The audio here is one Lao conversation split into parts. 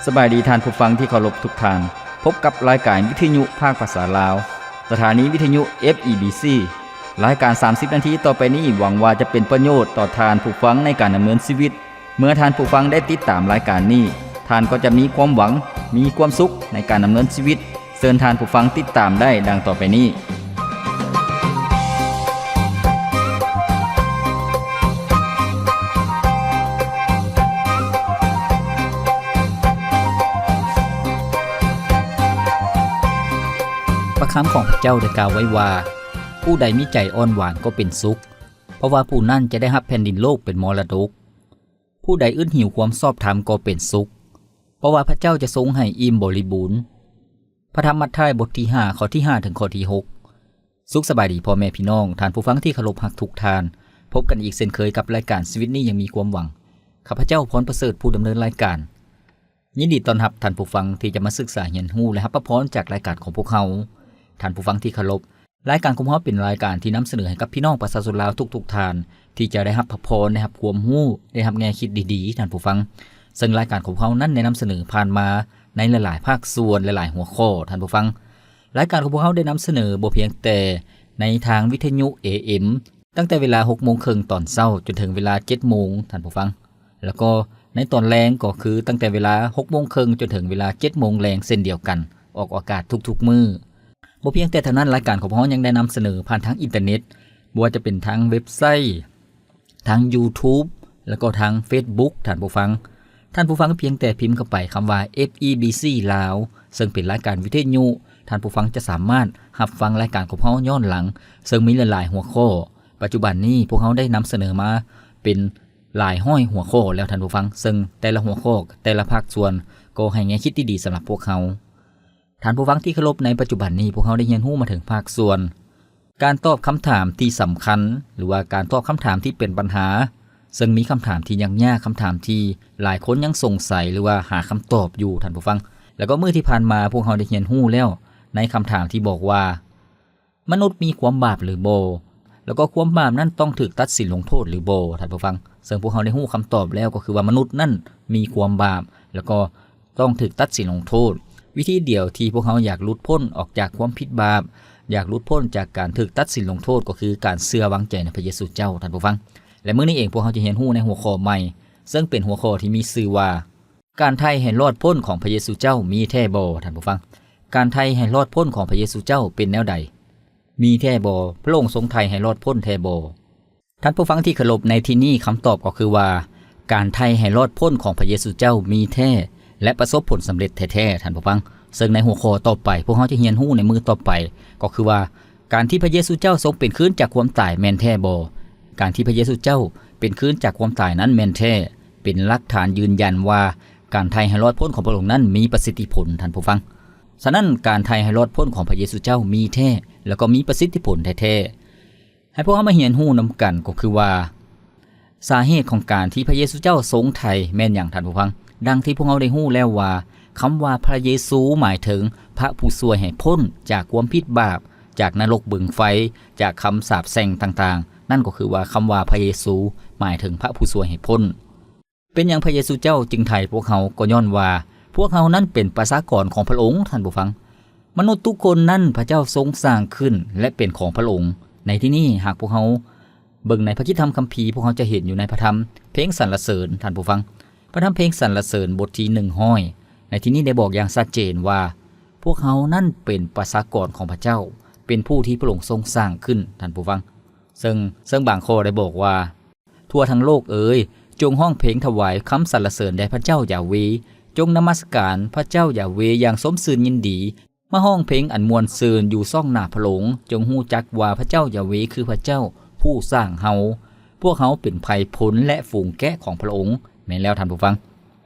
ສະບາຍດີທ່ານຜູ້ຟັງທີ່ເຄົາລົບທຸກທ່ານ. ພົບກັບລາຍການວິທະຍຸພາກພາສາລາວ, ສະຖານີວິທະຍຸ ເອັຟ ອີ ບີ ຊີ. ລາຍການສາມສິບນາທີຕໍ່ໄປນີ້ ຫວັງວ່າຈະເປັນປະໂຫຍດຕໍ່ທ່ານຜູ້ຟັງໃນການດຳເນີນຊີວິດ. ເມື່ອທ່ານຜູ້ຟັງໄດ້ຕິດຕາມລາຍການນີ້, ທ່ານກໍຈະມີຄວາມຫວັງ, ມີຄວາມສຸກໃນການດຳເນີນຊີວິດ. ເຊີນທ່ານຜູ້ຟັງຕິດຕາມໄດ້ດັ່ງຕໍ່ໄປນີ້. ພະຄຳຂອງພະເຈົ້າໄດ້ກ່າວໄວ້ວ່າ, ຜູ້ໃດມີໃຈອ່ອນຫວານກໍເປັນສຸກ, ເພາະວ່າຜູ້ນັ້ນຈະໄດ້ຮັບແຜ່ນດິນໂລກເປັນມໍລະດົກ. ຜູ້ໃດອຶດຫິວຄວາມຊອບທຳກໍເປັນສຸກ, ເພາະວ່າພະເຈົ້າຈະຊົງໃຫ້ອີ່ມບໍລິບູນ. ພະທຳມັດທາຍ ບົດທີຫ້າ ຂໍ້ທີຫ້າ ເຖິງຂໍ້ທີຫົກ. ສຸກສະບາຍດີພໍ່ແມ່ພີ່ນ້ອງ, ທ່ານຜູ້ຟັງທີ່ເຄົາລົບຮັກທຸກທ່ານ. ພົບກັນອີກເຊັ່ນເຄີຍກັບລາຍການຊີວິດນີ້ຍັງມີຄວາມຫວັງ. ຂ້າພະເຈົ້າ ພອນປະເສີດ ຜູ້ດຳເນີນລາຍການ. ຍິນດີຕ້ອນຮັບທ່ານຜູ້ຟັງທີ່ຈະມາສຶກສາຮຽນຮູ້ ແລະ ຮັບພະພອນຈາກລາຍການຂອງພວກເຮົາ. ທ່ານຜູ້ຟັງທີ່ເຄົາລົບ, ລາຍການຂອງເຮົາເປັນລາຍການທີ່ນຳສະເໜີໃຫ້ກັບພີ່ນ້ອງປະຊາຊົນລາວທຸກໆທ່ານ ທີ່ຈະໄດ້ຮັບພະພອນ, ໄດ້ຮັບຄວາມຮູ້, ໄດ້ຮັບແງ່ຄິດດີໆ ທ່ານຜູ້ຟັງ. ເຊິ່ງລາຍການຂອງເຮົານັ້ນໄດ້ນຳສະເໜີຜ່ານມາໃນຫຼາຍໆພາກສ່ວນ, ຫຼາຍໆຫົວຂໍ້, ທ່ານຜູ້ຟັງ. ລາຍການຂອງພວກເຮົາໄດ້ນຳສະເໜີບໍ່ພຽງແຕ່ໃນທາງວິທະຍຸ ເອເອັມ ຕັ້ງແຕ່ເວລາຫົກໂມງເຄິ່ງຕອນເຊົ້າຈົນເຖິງເວລາເຈັດໂມງ, ທ່ານຜູ້ຟັງ. ແລ້ວກໍໃນຕອນແລງກໍຄືຕັ້ງແຕ່ເວລາຫົກໂມງເຄິ່ງຈົນເຖິງເວລາເຈັດໂມງແລງເຊັ່ນດຽວກັນ, ອອກອາກາດທຸກໆມື້. ບໍ່ພຽງແຕ່ເທົ່ານັ້ນ, ລາຍການຂອງພວກເຮົາຍັງໄດ້ນຳສະເໜີຜ່ານທາງອິນເຕີເນັດ, ບໍ່ວ່າຈະເປັນທາງເວັບໄຊ, ທາງຢູທູບ ແລ້ວກໍທາງເຟສບຸກ, ທ່ານຜູ້ຟັງ. ທ່ານຜູ້ຟັງພຽງແຕ່ພິມເຂົ້າໄປຄຳວ່າ ເອັຟ ອີ ບີ ຊີ ລາວ, ເຊິ່ງເປັນລາຍການວິທະຍຸ, ທ່ານຜູ້ຟັງຈະສາມາດຮັບຟັງລາຍການຂອງເຮົາຍ້ອນຫຼັງ, ເຊິ່ງມີຫຼາຍໆຫົວຂໍ້. ປັດຈຸບັນນີ້ພວກເຮົາໄດ້ນຳສະເໜີມາເປັນຫຼາຍຮ້ອຍຫົວຂໍ້ແລ້ວ, ທ່ານຜູ້ຟັງ, ເຊິ່ງແຕ່ລະຫົວຂໍ້, ແຕ່ລະພາກສ່ວນກໍໃຫ້ແງ່ຄິດທີ່ດີສຳລັບພວກເຮົາ. ທ່ານຜູ້ຟັງທີ່ເຄົາລົບ, ໃນປັດຈຸບັນນີ້ພວກເຮົາໄດ້ຮຽນຮູ້ມາເຖິງພາກສ່ວນການຕອບຄຳຖາມທີ່ສຳຄັນ ຫຼືວ່າການຕອບຄຳຖາມທີ່ເປັນບັນຫາ, ເຊິ່ງມີຄຳຖາມທີ່ຍາກໆ, ຄຳຖາມທີ່ຫຼາຍຄົນຍັງສົງໄສ ຫຼືວ່າຫາຄຳຕອບຢູ່, ທ່ານຜູ້ຟັງ. ແລ້ວກໍມື້ທີ່ຜ່ານມາພວກເຮົາໄດ້ຮຽນຮູ້ແລ້ວໃນຄຳຖາມທີ່ບອກວ່າ ມະນຸດມີຄວາມບາບຫຼືບໍ່? ແລ້ວກໍຄວາມບາບນັ້ນຕ້ອງຖືກຕັດສິນລົງໂທດຫຼືບໍ່, ທ່ານຜູ້ຟັງ? ເຊິ່ງພວກເຮົາໄດ້ຮູ້ຄຳຕອບແລ້ວ, ກໍຄືວ່າມະນຸດນັ້ນມີຄວາມບາບ ແລ້ວກໍຕ້ອງຖືກຕັດສິນລົງໂທດ. ວິທີດຽວທີ່ພວກເຮົາຢາກຫຼຸດພົ້ນອອກຈາກຄວາມຜິດບາບ, ຢາກຫຼຸດພົ້ນຈາກການຖືກຕັດສິນລົງໂທດ, ກໍຄືການເຊື່ອວາງໃຈໃນພະເຢຊູເຈົ້າ, ທ່ານຜູ້ຟັງ. ແລະ ມື້ນີ້ເອງພວກເຮົາຈະຮຽນຮູ້ໃນຫົວຂໍ້ໃໝ່, ເຊິ່ງເປັນຫົວຂໍ້ທີ່ມີຊື່ວ່າ ການໄຖ່ໃຫ້ລອດພົ້ນຂອງພະເຢຊູເຈົ້າມີແທ້ບໍ່? ທ່ານຜູ້ຟັງ, ການໄຖ່ໃຫ້ລອດພົ້ນຂອງພະເຢຊູເຈົ້າເປັນແນວໃດ? ມີແທ້ບໍ່? ພະອົງຊົງໄຖ່ໃຫ້ລອດພົ້ນແທ້ບໍ່? ທ່ານຜູ້ຟັງທີ່ເຄົາລົບ, ໃນທີ່ນີ້ຄຳຕອບກໍຄືວ່າ ການໄຖ່ໃຫ້ລອດພົ້ນຂອງພະເຢຊູເຈົ້າມີແທ້ ແລະ ປະສົບຜົນສຳເລັດແທ້ໆ, ທ່ານຜູ້ຟັງ. ເຊິ່ງໃນຫົວຂໍ້ຕໍ່ໄປ ພວກເຮົາຈະຮຽນຮູ້ໃນມື້ຕໍ່ໄປ ກໍຄືວ່າ ການທີ່ພະເຢຊູເຈົ້າຊົງເປັນຄືນຈາກຄວາມຕາຍແມ່ນແທ້ບໍ່? ການທີ່ພະເຢຊູເຈົ້າເປັນຄືນຈາກຄວາມຕາຍນັ້ນແມ່ນແທ້, ເປັນຫຼັກຖານຢືນຢັນວ່າການໄຖ່ໃຫ້ລອດພົ້ນຂອງພະອົງນັ້ນມີປະສິດທິຜົນ, ທ່ານຜູ້ຟັງ. ສະນັ້ນ, ການໄຖ່ໃຫ້ລອດພົ້ນຂອງພະເຢຊູເຈົ້າມີແທ້ ແລ້ວກໍມີປະສິດທິຜົນແທ້ໆ. ໃຫ້ພວກເຮົາມາຮຽນຮູ້ນຳກັນກໍຄືວ່າ ສາເຫດຂອງການທີ່ພະເຢຊູເຈົ້າຊົງໄຖ່ແມ່ນຫຍັງ, ທ່ານຜູ້ຟັງ? ດັ່ງທີ່ພວກເຮົາໄດ້ຮູ້ແລ້ວວ່າ ຄຳວ່າພະເຢຊູໝາຍເຖິງພະຜູ້ຊ່ວຍໃຫ້ພົ້ນຈາກຄວາມຜິດບາບ, ຈາກນະລົກບຶງໄຟ, ຈາກຄຳສາບແຊ່ງຕ່າງໆ. ນັ້ນກໍຄືວ່າຄຳວ່າພະເຢຊູໝາຍເຖິງພະຜູ້ຊ່ວຍໃຫ້ພົ້ນ. ເປັນຫຍັງພະເຢຊູເຈົ້າຈຶ່ງໄຖ່ພວກເຮົາ? ກໍຍ້ອນວ່າພວກເຮົານັ້ນເປັນປະຊາກອນຂອງພະອົງ, ທ່ານຜູ້ຟັງ. ມະນຸດທຸກຄົນນັ້ນພະເຈົ້າຊົງສ້າງຂຶ້ນ ແລະ ເປັນຂອງພະອົງ. ໃນທີ່ນີ້, ຫາກພວກເຮົາເບິ່ງໃນພະຄຣິສຕະທຳຄຳພີ, ພວກເຮົາຈະເຫັນຢູ່ໃນພະທຳເພງສັນລະເສີນ, ທ່ານຜູ້ຟັງ. ພະທຳເພງສັນລະເສີນບົດທີໜຶ່ງຮ້ອຍ ໃນທີ່ນີ້ໄດ້ບອກຢ່າງຊັດເຈນວ່າ ພວກເຮົານັ້ນເປັນປະຊາກອນຂອງພະເຈົ້າ, ເປັນຜູ້ທີ່ພະອົງຊົງສ້າງຂຶ້ນ, ທ່ານຜູ້ຟັງ. ເຊິ່ງ, ເຊິ່ງບາງຂໍ້ໄດ້ບອກວ່າ ທົ່ວທັງໂລກເອີຍ, ຈົ່ງຮ້ອງເພງຖວາຍຄຳສັນລະເສີນແດ່ພະເຈົ້າຢາເວ, ຈົ່ງນະມັດສະການພະເຈົ້າຢາເວຢ່າງຊົມຊື່ນຍິນດີ, ມາຮ້ອງເພງອັນມ່ວນຊື່ນຢູ່ຊ່ອງໜ້າພະອົງ, ຈົ່ງຮູ້ຈັກວ່າພະເຈົ້າຢາເວຄືພະເຈົ້າຜູ້ສ້າງເຮົາ. ພວກເຮົາເປັນໄພພົນ ແລະ ຝູງແກະຂອງພະອົງ. ແມ່ນແລ້ວທ່ານຜູ້ຟັງ,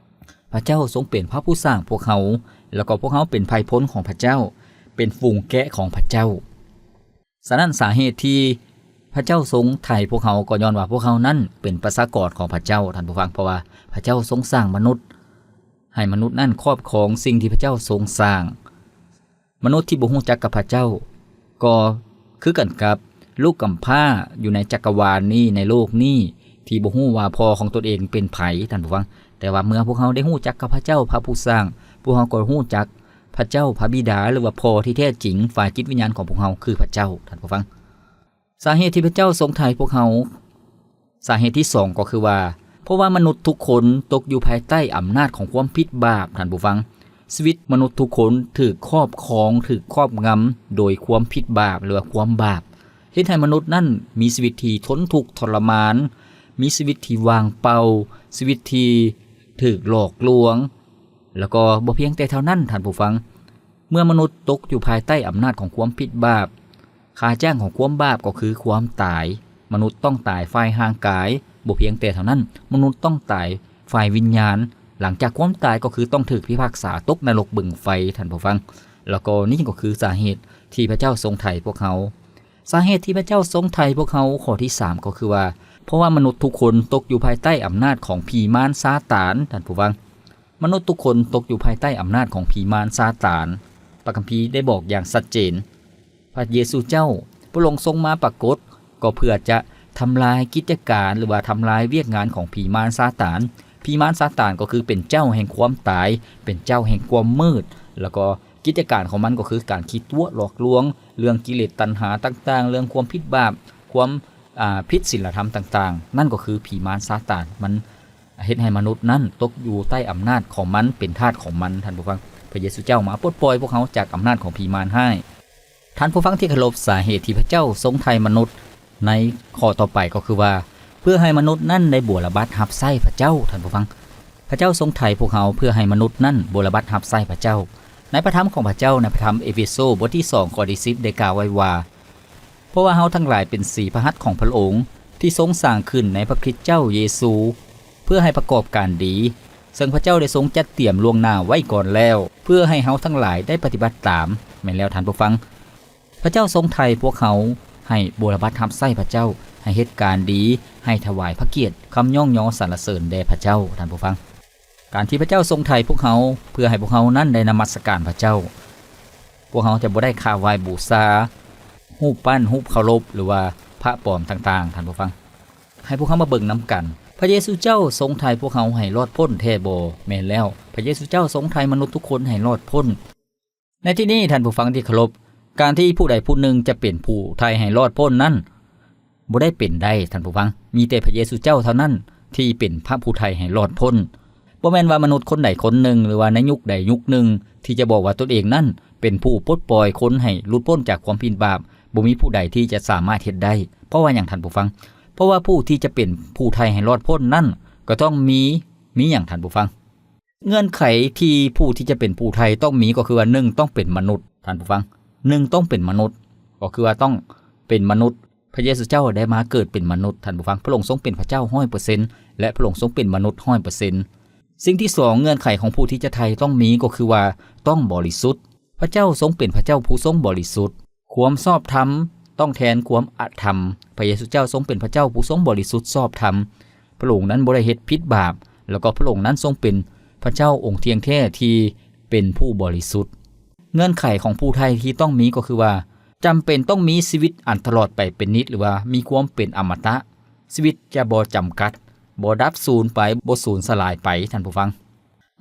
ພະເຈົ້າຊົງເປັນພະຜູ້ສ້າງພວກເຮົາ, ແລ້ວກໍພວກເຮົາເປັນໄພພົນຂອງພະເຈົ້າ, ເປັນຝູງແກະຂອງພະເຈົ້າ. ສະນັ້ນ, ສາເຫດທີ່ພະເຈົ້າຊົງໄຖ່ພວກເຮົາ ກໍຍ້ອນວ່າພວກເຮົານັ້ນເປັນປະຊາກອນຂອງພະເຈົ້າ, ທ່ານຜູ້ຟັງ, ເພາະວ່າພະເຈົ້າຊົງສ້າງມະນຸດ ໃຫ້ມະນຸດນັ້ນຄອບຄອງສິ່ງທີ່ພະເຈົ້າຊົງສ້າງ. ມະນຸດທີ່ບໍ່ຮູ້ຈັກກັບພະເຈົ້າ ກໍຄືກັນກັບລູກກຳພ້າຢູ່ໃນຈັກກະວານນີ້, ໃນໂລກນີ້, ທີ່ບໍ່ຮູ້ວ່າພໍ່ຂອງຕົນເອງເປັນໃຜ, ທ່ານຜູ້ຟັງ. ແຕ່ວ່າເມື່ອພວກເຮົາໄດ້ຮູ້ຈັກກັບພະເຈົ້າພະຜູ້ສ້າງ, ພວກເຮົາກໍຮູ້ຈັກພະເຈົ້າພະບິດາ ຫຼືວ່າພໍ່ທີ່ແທ້ຈິງຝ່າຍຈິດວິນຍານຂອງພວກເຮົາຄືພະເຈົ້າ, ທ່ານຜູ້ຟັງ. ສາເຫດທີ່ພະເຈົ້າຊົງໄຖ່ພວກເຮົາ, ສາເຫດທີສອງກໍຄືວ່າ ເພາະວ່າມະນຸດທຸກຄົນຕົກຢູ່ພາຍໃຕ້ອຳນາດຂອງຄວາມຜິດບາບ, ທ່ານຜູ້ຟັງ. ຊີວິດມະນຸດທຸກຄົນຖືກຄອບຄອງ, ຖືກຄອບງຳໂດຍຄວາມຜິດບາບ ຫຼືວ່າຄວາມບາບ, ເຮັດໃຫ້ມະນຸດນັ້ນມີຊີວິດທີ່ທົນທຸກທໍລະມານ, ມີຊີວິດທີ່ວ່າງເປົ່າ, ຊີວິດທີ່ຖືກຫຼອກລວງ. ແລ້ວກໍບໍ່ພຽງແຕ່ເທົ່ານັ້ນ, ທ່ານຜູ້ຟັງ, ເມື່ອມະນຸດຕົກຢູ່ພາຍໃຕ້ອຳນາດຂອງຄວາມຜິດບາບ, ຄ່າຈ້າງຂອງຄວາມບາບກໍຄືຄວາມຕາຍ. ມະນຸດຕ້ອງຕາຍຝ່າຍຮ່າງກາຍ. ບໍ່ພຽງແຕ່ເທົ່ານັ້ນ, ມະນຸດຕ້ອງຕາຍຝ່າຍວິນຍານ. ຫຼັງຈາກຄວາມຕາຍກໍຄືຕ້ອງຖືກພິພາກສາຕົກນະລົກບຶງໄຟ, ທ່ານຜູ້ຟັງ. ແລ້ວກໍນີ້ກໍຄືສາເຫດທີ່ພະເຈົ້າຊົງໄຖ່ພວກເຮົາ. ສາເຫດທີ່ພະເຈົ້າຊົງໄຖ່ພວກເຮົາຂໍ້ທີສາມກໍຄືວ່າ ເພາະວ່າມະນຸດທຸກຄົນຕົກຢູ່ພາຍໃຕ້ອຳນາດຂອງຜີມານຊາຕານ, ທ່ານຜູ້ຟັງ. ມະນຸດທຸກຄົນຕົກຢູ່ພາຍໃຕ້ອຳນາດຂອງຜີມານຊາຕານ. ພະຄຳພີໄດ້ບອກຢ່າງຊັດເຈນ, ພະເຢຊູເຈົ້າ, ພະອົງຊົງມາປາກົດ ກໍເພື່ອຈະທຳລາຍກິດຈະການ ຫຼືວ່າທຳລາຍວຽກງານຂອງຜີມານຊາຕານ. ຜີມານຊາຕານກໍຄືເປັນເຈົ້າແຫ່ງຄວາມຕາຍ, ເປັນເຈົ້າແຫ່ງຄວາມມືດ, ແລ້ວກໍກິດຈະການຂອງມັນກໍຄືການຂີ້ຕົວະຫຼອກລວງ, ເລື່ອງກິເລດຕັນຫາຕ່າງໆ, ເລື່ອງຄວາມຜິດບາບ, ຄວາມ, ອາ, ຜິດສິນລະທຳຕ່າງໆ. ນັ້ນກໍຄືຜີມານຊາຕານ. ມັນ ເຮັດໃຫ້ມະນຸດນັ້ນຕົກຢູ່ໃຕ້ອຳນາດຂອງມັນ, ເປັນທາດຂອງມັນ, ທ່ານຜູ້ຟັງ. ພະເຢຊູເຈົ້າມາປົດປ່ອຍພວກເຮົາຈາກອຳນາດຂອງຜີມານຮ້າຍ. ທ່ານຜູ້ຟັງທີ່ເຄົາລົບ, ສາເຫດທີ່ພະເຈົ້າຊົງໄຖ່ມະນຸດໃນຂໍ້ຕໍ່ໄປກໍຄືວ່າ ເພື່ອໃຫ້ມະນຸດນັ້ນໄດ້ບົວລະບັດຮັບໃຊ້ພະເຈົ້າ, ທ່ານຜູ້ຟັງ. ພະເຈົ້າຊົງໄຖ່ພວກເຮົາເພື່ອໃຫ້ມະນຸດນັ້ນບົວລະບັດຮັບໃຊ້ພະເຈົ້າ. ໃນພະທຳຂອງພະເຈົ້າ, ໃນພະທຳເອເຟໂຊ ບົດທີສອງ ຂໍ້ທີສິບ ໄດ້ກ່າວໄວ້ວ່າ ເພາະວ່າເຮົາທັງຫຼາຍເປັນສີພະຫັດຂອງພະອົງ ທີ່ຊົງສ້າງຂຶ້ນໃນພະຄຣິດເຈົ້າເຢຊູ ເພື່ອໃຫ້ປະກອບການດີ ເຊິ່ງພະເຈົ້າໄດ້ຊົງຈັດຕຽມລ່ວງໜ້າໄວ້ກ່ອນແລ້ວ ເພື່ອໃຫ້ເຮົາທັງຫຼາຍໄດ້ປະຕິບັດຕາມ. ແມ່ນແລ້ວທ່ານຜູ້ຟັງ, ພະເຈົ້າຊົງໄຖ່ພວກເຮົາໃຫ້ບົວລະບັດຮັບໃຊ້ພະເຈົ້າ, ໃຫ້ເຮັດການດີ, ໃຫ້ຖວາຍພະກຽດ, ຄຳຍ້ອງຍໍສັນລະເສີນແດ່ພະເຈົ້າ, ທ່ານຜູ້ຟັງ. ການທີ່ພະເຈົ້າຊົງໄຖ່ພວກເຮົາ ເພື່ອໃຫ້ພວກເຮົານັ້ນໄດ້ນະມັດສະການພະເຈົ້າ. ພວກເຮົາຈະບໍ່ໄດ້ຄາບໄຫວ້ບູຊາຮູບປັ້ນ, ຮູບເຄົາລົບ ຫຼືວ່າພະປອມຕ່າງໆ, ທ່ານຜູ້ຟັງ. ໃຫ້ພວກເຮົາມາເບິ່ງນຳກັນ, ພະເຢຊູເຈົ້າຊົງໄຖ່ພວກເຮົາໃຫ້ລອດພົ້ນແທ້ບໍ່? ແມ່ນແລ້ວ, ພະເຢຊູເຈົ້າຊົງໄຖ່ມະນຸດທຸກຄົນໃຫ້ລອດພົ້ນ. ໃນທີ່ນີ້, ທ່ານຜູ້ຟັງທີ່ເຄົາລົບ, ການທີ່ຜູ້ໃດຜູ້ໜຶ່ງຈະເປັນຜູ້ໄຖ່ໃຫ້ລອດພົ້ນນັ້ນ ບໍ່ໄດ້ເປັນໄດ້, ທ່ານຜູ້ຟັງ. ມີແຕ່ພະເຢຊູເຈົ້າເທົ່ານັ້ນທີ່ເປັນພະຜູ້ໄຖ່ໃຫ້ລອດພົ້ນ. ບໍ່ແມ່ນວ່າມະນຸດຄົນໃດຄົນໜຶ່ງ ຫຼືວ່າໃນຍຸກໃດຍຸກໜຶ່ງ ທີ່ຈະບອກວ່າຕົນເອງນັ້ນເປັນຜູ້ປົດປ່ອຍຄົນໃຫ້ຫຼຸດພົ້ນຈາກຄວາມຜິດບາບ. ບໍ່ມີຜູ້ໃດທີ່ຈະສາມາດເຮັດໄດ້. ເພາະວ່າຫຍັງ, ທ່ານຜູ້ຟັງ? ເພາະວ່າຜູ້ທີ່ຈະເປັນຜູ້ໄຖ່ໃຫ້ລອດພົ້ນນັ້ນ ກໍຕ້ອງມີ, ມີຫຍັງ, ທ່ານຜູ້ຟັງ? ເງື່ອນໄຂທີ່ຜູ້ທີ່ຈະເປັນຜູ້ໄຖ່ຕ້ອງມີກໍຄືວ່າ ໜຶ່ງ ຕ້ອງເປັນມະນຸດ, ທ່ານຜູ້ຟັງ. ໜຶ່ງ ຕ້ອງເປັນມະນຸດ, ກໍຄືວ່າຕ້ອງເປັນມະນຸດ. ພະເຢຊູເຈົ້າໄດ້ມາເກີດເປັນມະນຸດ, ທ່ານຜູ້ຟັງ. ພະອົງຊົງເປັນພະເຈົ້າຮ້ອຍເປີເຊັນ ແລະ ພະອົງຊົງເປັນມະນຸດຮ້ອຍເປີເຊັນ. ສິ່ງທີສອງ, ເງື່ອນໄຂຂອງຜູ້ທີ່ຈະໄຖ່ຕ້ອງມີກໍຄືວ່າຕ້ອງບໍລິສຸດ. ພະເຈົ້າຊົງເປັນພະເຈົ້າຜູ້ຊົງບໍລິສຸດ. ຄວາມຊອບທຳຕ້ອງແທນຄວາມອະທຳ. ພະເຢຊູເຈົ້າຊົງເປັນພະເຈົ້າຜູ້ຊົງບໍລິສຸດຊອບທຳ. ພະອົງນັ້ນບໍ່ໄດ້ເຮັດຜິດບາບ, ແລ້ວກໍພະອົງນັ້ນຊົງເປັນພະເຈົ້າອົງທ່ຽງແທ້ທີ່ເປັນຜູ້ບໍລິສຸດ. ເງື່ອນໄຂຂອງຜູ້ໄຖ່ທີ່ຕ້ອງມີກໍຄືວ່າ ຈຳເປັນຕ້ອງມີຊີວິດອັນຕະຫຼອດໄປເປັນນິດ ຫຼືວ່າມີຄວາມເປັນອະມະຕະ. ຊີວິດຈະບໍ່ຈຳກັດ, ບໍ່ດັບສູນໄປ, ບໍ່ສູນສະຫຼາຍໄປ, ທ່ານຜູ້ຟັງ.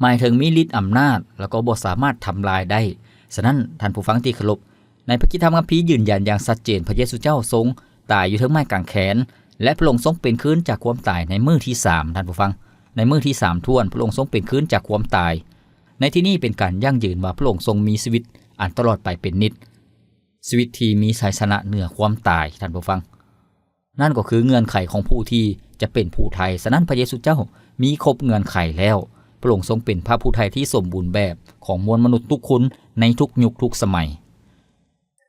ໝາຍເຖິງມີລິດອຳນາດ ແລ້ວກໍບໍ່ສາມາດທຳລາຍໄດ້. ສະນັ້ນ, ທ່ານຜູ້ຟັງທີ່ເຄົາລົບ, ໃນພະກິດທຳຄຳພີຢືນຢັນຢ່າງຊັດເຈນ, ພະເຢຊູເຈົ້າຊົງຕາຍຢູ່ເທິງໄມ້ກາງແຂນ ແລະ ພະອົງຊົງເປັນຄືນຈາກຄວາມຕາຍໃນມື້ທີສາມ, ທ່ານຜູ້ຟັງ. ໃນມື້ທີສາມຖ້ວນ, ພະອົງຊົງເປັນຄືນຈາກຄວາມຕາຍ. ໃນທີ່ນີ້ເປັນການຢັ້ງຢືນວ່າພະອົງຊົງມີຊີວິດອັນຕະຫຼອດໄປເປັນນິດ, ຊີວິດທີ່ມີໄຊຊະນະເໜືອຄວາມຕາຍ, ທ່ານຜູ້ຟັງ. ນັ້ນກໍຄືເງື່ອນໄຂຂອງຜູ້ທີ່ຈະເປັນຜູ້ໄຖ່. ສະນັ້ນ ພະເຢຊູເຈົ້າມີຄົບເງື່ອນໄຂແລ້ວ. ພະອົງຊົງເປັນພະຜູ້ໄຖ່ທີ່ສົມບູນແບບຂອງມວນມະນຸດທຸກຄົນໃນທຸກຍຸກທຸກສະໄໝ.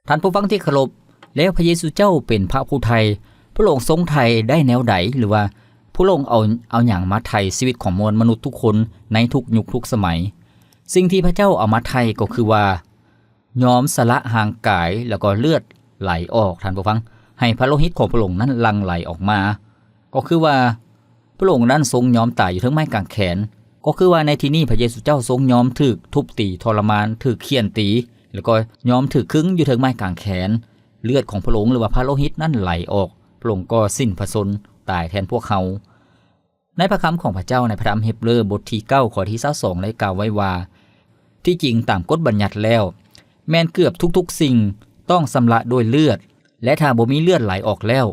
ທ່ານຜູ້ຟັງທີ່ເຄົາລົບ, ແລ້ວພະເຢຊູເຈົ້າເປັນພະຜູ້ໄຖ່, ພະອົງຊົງໄຖ່ໄດ້ແນວໃດ? ຫຼືວ່າ ພະອົງເອົາ, ເອົາຫຍັງມາໄຖ່ຊີວິດຂອງມວນມະນຸດທຸກຄົນໃນທຸກຍຸກທຸກສະໄໝ? ສິ່ງທີ່ພະເຈົ້າເອົາມາໄຖ່ກໍຄືວ່າ ຍອມສະຫຼະຮ່າງກາຍ ແລ້ວກໍເລືອດໄຫຼອອກ, ທ່ານຜູ້ຟັງ, ໃຫ້ພະໂລຫິດຂອງພະອົງນັ້ນຫຼັ່ງໄຫຼອອກມາ. ກໍຄືວ່າ ພະອົງນັ້ນຊົງຍອມຕາຍຢູ່ເທິງໄມ້ກາງແຂນ. ກໍຄືວ່າໃນທີ່ນີ້ພະເຢຊູເຈົ້າຊົງຍອມຖືກທຸບຕີທໍລະມານ, ຖືກຂ້ຽນຕີ, ແລ້ວກໍຍອມຖືກຄຶງຢູ່ເທິງໄມ້ກາງແຂນ. ເລືອດຂອງພະອົງ ຫຼືວ່າພະໂລຫິດນັ້ນໄຫຼອອກ. ພະອົງກໍສິ້ນພະຊົນ ຕາຍແທນພວກເຮົາ. ໃນພະຄຳຂອງພະເຈົ້າ ໃນພະທຳເຮັບເຣີບົດທີເກົ້າ ຂໍ້ທີຊາວສອງ ໄດ້ກ່າວໄວ້ວ່າ ທີ່ຈິງຕາມກົດບັນຍັດແລ້ວ ແມ່ນເກືອບທຸກໆສິ່ງຕ້ອງຊຳລະດ້ວຍເລືອດ ແລະ ຖ້າບໍ່ມີເລືອດໄຫຼອອກແລ້ວ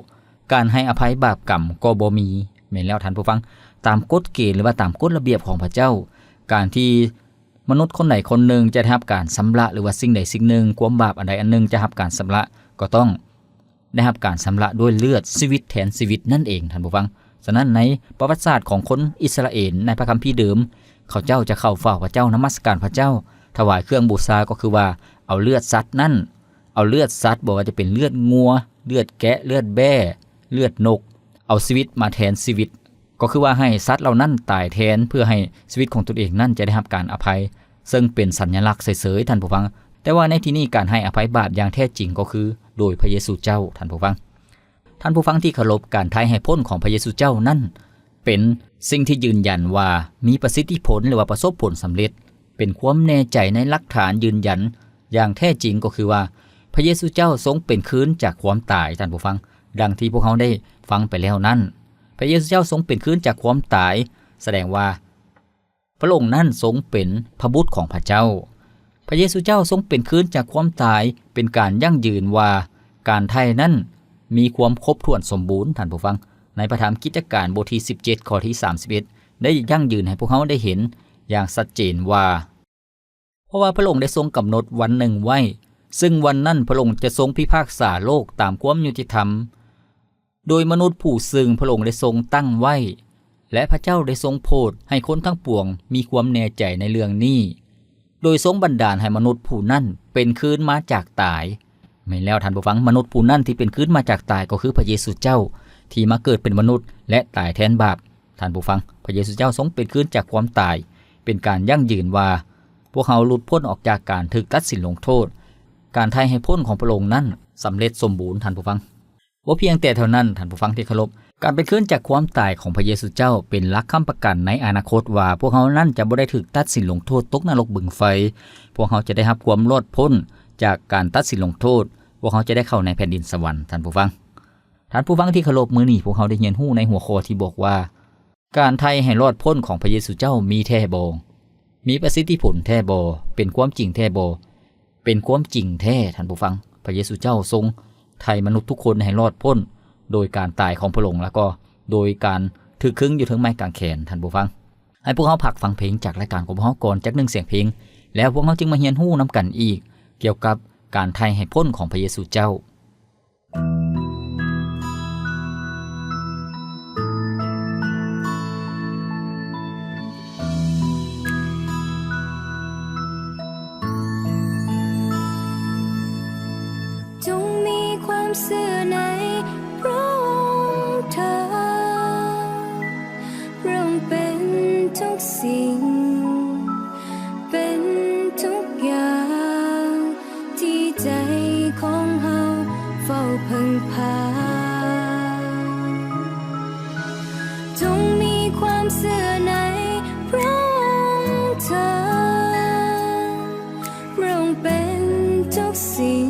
ການໃຫ້ອະໄພບາບກຳກໍບໍ່ມີ. ແມ່ນແລ້ວທ່ານຜູ້ຟັງ, ຕາມກົດເກນ ຫຼືວ່າຕາມກົດລະບຽບຂອງພະເຈົ້າ, ການທີ່ມະນຸດຄົນໃດຄົນໜຶ່ງຈະໄດ້ຮັບການຊຳລະ ຫຼືວ່າສິ່ງໃດສິ່ງໜຶ່ງ, ຄວາມບາບອັນໃດອັນໜຶ່ງຈະຮັບການຊຳລະ ກໍຕ້ອງ ໄດ້ຮັບການຊຳລະດ້ວຍເລືອດ, ຊີວິດແທນຊີວິດນັ້ນເອງ, ທ່ານຜູ້ຟັງ. ສະນັ້ນ, ໃນປະຫວັດສາດຂອງຄົນອິດສະຣາເອນໃນພະຄຳພີເດີມ, ເຂົາເຈົ້າຈະເຂົ້າເຝົ້າພະເຈົ້າ, ນະມັດສະການພະເຈົ້າ, ຖວາຍເຄື່ອງບູຊາ, ກໍຄືວ່າເອົາເລືອດສັດນັ້ນ, ເອົາເລືອດສັດ, ບໍ່ວ່າຈະເປັນເລືອດງົວ, ເລືອດແກະ, ເລືອດແບ້, ເລືອດນົກ, ເອົາຊີວິດມາແທນຊີວິດ. ກໍຄືວ່າໃຫ້ສັດເຫຼົ່ານັ້ນຕາຍແທນ ເພື່ອໃຫ້ຊີວິດຂອງຕົນເອງນັ້ນຈະໄດ້ຮັບການອະໄພ, ເຊິ່ງເປັນສັນຍະລັກເສີຍໆ, ທ່ານຜູ້ຟັງ. ແຕ່ວ່າໃນທີ່ນີ້ ການໃຫ້ອະໄພບາບຢ່າງແທ້ຈິງກໍຄືໂດຍພະເຢຊູເຈົ້າ, ທ່ານຜູ້ຟັງ. ທ່ານຜູ້ຟັງທີ່ເຄົາລົບ, ການໄຖ່ໄຫ້ພົ້ນຂອງພະເຢຊູເຈົ້ານັ້ນ ເປັນສິ່ງທີ່ຢືນຢັນວ່າມີປະສິດທິຜົນ ຫຼືວ່າປະສົບຜົນສຳເລັດ, ເປັນຄວາມແນ່ໃຈໃນຫຼັກຖານຢືນຢັນຢ່າງແທ້ຈິງ ກໍຄືວ່າ ພະເຢຊູເຈົ້າຊົງເປັນຄືນຈາກຄວາມຕາຍ, ທ່ານຜູ້ຟັງ. ດັ່ງທີ່ພວກເຮົາໄດ້ຟັງໄປແລ້ວນັ້ນ, ພະເຢຊູເຈົ້າຊົງເປັນຄືນຈາກຄວາມຕາຍ, ສະແດງວ່າພະອົງນັ້ນຊົງເປັນພະບຸດຂອງພະເຈົ້າ. ພະເຢຊູເຈົ້າຊົງເປັນຄືນຈາກຄວາມຕາຍ, ເປັນການຢັ້ງຢືນວ່າການໄຖ່ນັ້ນມີຄວາມຄົບຖ້ວນສົມບູນ, ທ່ານຜູ້ຟັງ. ໃນພະທຳກິດຈະການບົດທີສິບເຈັດ ຂໍ້ທີສາມສິບເອັດ ໄດ້ຢັ້ງຢືນໃຫ້ພວກເຮົາໄດ້ເຫັນຢ່າງຊັດເຈນວ່າ ເພາະວ່າພະອົງໄດ້ຊົງກຳນົດວັນໜຶ່ງໄວ້, ເຊິ່ງວັນນັ້ນພະອົງຈະຊົງພິພາກສາໂລກຕາມຄວາມຍຸຕິທຳ ໂດຍມະນຸດຜູ້ເຊິ່ງພະອົງໄດ້ຊົງຕັ້ງໄວ້, ແລະ ພະເຈົ້າໄດ້ຊົງໂຜດໃຫ້ຄົນທັງປວງມີຄວາມແນ່ໃຈໃນເລື່ອງນີ້, ໂດຍຊົງບັນດານໃຫ້ມະນຸດຜູ້ນັ້ນເປັນຄືນມາຈາກຕາຍ. ແມ່ນແລ້ວທ່ານຜູ້ຟັງ, ມະນຸດຜູ້ນັ້ນທີ່ເປັນຄືນມາຈາກຕາຍກໍຄືພະເຢຊູເຈົ້າ ທີ່ມາເກີດເປັນມະນຸດ ແລະ ຕາຍແທນບາບ. ທ່ານຜູ້ຟັງ, ພະເຢຊູເຈົ້າຊົງເປັນຄືນຈາກຄວາມຕາຍ, ເປັນການຢັ້ງຢືນວ່າພວກເຮົາຫຼຸດພົ້ນອອກຈາກການຖືກຕັດສິນລົງໂທດ. ການໄຖ່ໄຫ້ພົ້ນຂອງພະອົງນັ້ນສຳເລັດສົມບູນ, ທ່ານຜູ້ຟັງ. ບໍ່ພຽງແຕ່ເທົ່ານັ້ນ, ທ່ານຜູ້ຟັງທີ່ເຄົາລົບ, ການເປັນຄືນຈາກຄວາມຕາຍຂອງພະເຢຊູເຈົ້າເປັນຫຼັກຄ້ຳປະກັນໃນອະນາຄົດວ່າ ພວກເຮົານັ້ນຈະບໍ່ໄດ້ຖືກຕັດສິນລົງໂທດຕົກນະລົກບຶງໄຟ, ພວກເຮົາຈະໄດ້ຮັບຄວາມລອດພົ້ນຈາກການຕັດສິນລົງໂທດ, ພວກເຮົາຈະໄດ້ເຂົ້າໃນແຜ່ນດິນສະຫວັນ, ທ່ານຜູ້ຟັງ. ທ່ານຜູ້ຟັງທີ່ເຄົາລົບ, ມື້ນີ້ພວກເຮົາໄດ້ຮຽນຮູ້ໃນຫົວຂໍ້ທີ່ບອກວ່າ ການໄຖ່ໃຫ້ລອດພົ້ນຂອງພະເຢຊູເຈົ້າມີແທ້ບໍ່? ມີປະສິດທິຜົນແທ້ບໍ່? ເປັນຄວາມຈິງແທ້ບໍ່? ເປັນຄວາມຈິງແທ້, ທ່ານຜູ້ຟັງ. ພະເຢຊູເຈົ້າຊົງໄຖ່ມະນຸດທຸກຄົນໃຫ້ລອດພົ້ນໂດຍການຕາຍຂອງພະອົງ ແລ້ວກໍໂດຍການຖືກຄຶງຢູ່ເທິງໄມ້ກາງແຂນ, ທ່ານຜູ້ຟັງ. ໃຫ້ພວກເຮົາພັກຟັງເພງຈາກລາຍການຂອງພວກເຮົາກ່ອນຈັກໜຶ່ງສຽງເພງ, ແລ້ວພວກເຮົາຈຶ່ງມາຮຽນຮູ້ນຳກັນອີກກ່ຽວກັບການໄຖ່ໃຫ້ພົ້ນຂອງພະເຢຊູເຈົ້າ. ຈົ່ງມີຄວາມເຊື່ອໃນພຣະອົງເທີ້ນ. ພຣະອົງເປັນທຸກສິ່ງ, ເປັນທຸກຢ່າງທີ່ໃຈຂອງເຮົາເຝົ້າເພິ່ງພາ. ຈົ່ງມີຄວາມເຊື່ອໃນພຣະອົງເທີ້ນ. ພຣະອົງເປັນທຸກສິ່ງ,